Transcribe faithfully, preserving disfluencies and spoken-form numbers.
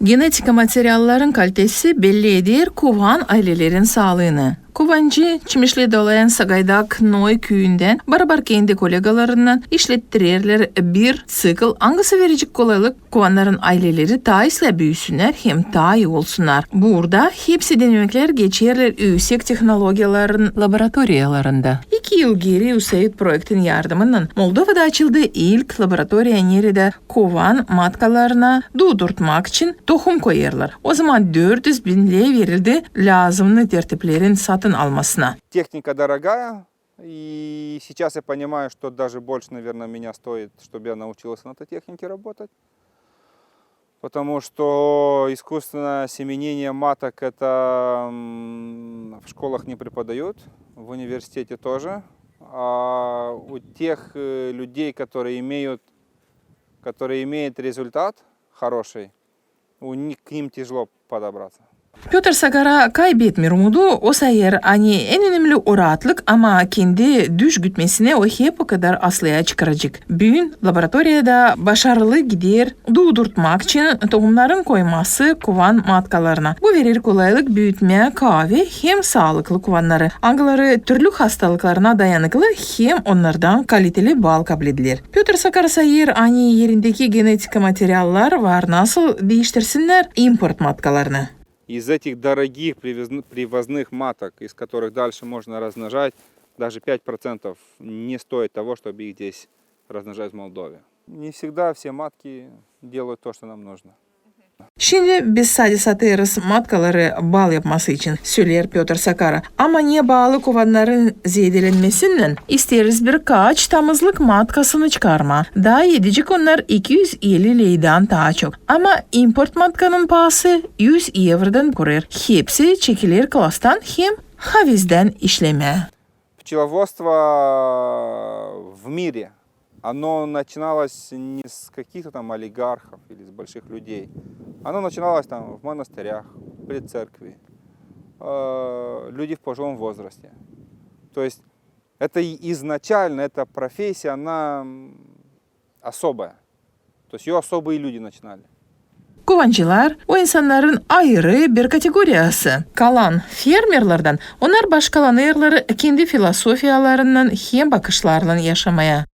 Genetika materialların kalitesi belli eder kuvan aylelerin saalıını. Kuvancı Çimişlerdä olêr Sagaydak Noy küüyündän barabar kendi kolegalarınnan işlettirerlär bir ţikl, angısı verecek kolaylık kuvannarın ayleleri taa islää büüsünnär hem taa ii olsunnar. Burada hepsi denemeklär geçerlär üüsek tehnologiyaların laboratoriyalarında. İki yıl geeri USAID proektin yardımınnan Moldovada açıldı ilk laboratoriya, neredä kuvan matkalarına duudurtmak için tohum koyêrlar. Ozaman dört üz bin ley verildi lääzımnı tertiplerin satın almasına. Техника дорогая, и сейчас я понимаю, что даже больше, наверное, меня стоит, чтобы я научился на этой технике работать. Потому что искусственное осеменение маток это, м, в школах не преподают, в университете тоже. А у тех, э, людей, которые имеют, которые имеют результат хороший, у них, к ним тяжело подобраться. Pötr Sakara kaybetmeer umudu, o sayêr, ani en önemli o raatlık, ama kendi düş gütmesinä o hep okadar aslaya çıkaracek. Büün laboratoriyada başarılı gider duudurtmak için tohumnarın koyması kuvan matkalarına. Bu verer kolaylık büütmää kaavee hem saalıklı kuvannarı, angıları türlü hastalıklarına dayanıklı hem onnardan kaliteli bal kablediler. Pötr Sakara sayêr, ani erindeki genetika materiallar var nasıl diiştirsinnär import matkalarını. Из этих дорогих привез-, привозных маток, из которых дальше можно размножать, даже пять процентов не стоит того, чтобы их здесь размножать в Молдове. Не всегда все матки делают то, что нам нужно. Şindi biz sade satêrız matkaları bal yapması için, söleer Pötr Sakara. Ama ne baalı kuvannarın zeedelenmesinnän, isteeriz birkaç tamızlık matkasını çıkarmaa. Daa edecek onnar iki üz elli leydän taa çok. Ama import matkanın paası üz evrodän kurer. Hepsi çekiler klastan hem havezdän işlemää. Пчеловодство в мире, оно начиналось не с каких-то там олигархов или с больших людей. Оно начиналось там в монастырях, при церкви, э, люди в пожилом возрасте. То есть это и изначально, эта профессия, она, м, особая. То есть её особые люди начинали. Kuvancılar, o insannarın ayırı bir kategoriyası. Kalan fermerlerdän, onnar başkalanêrlar kendi filosofiyalarınnan hem bakışlarlan yaşamaya.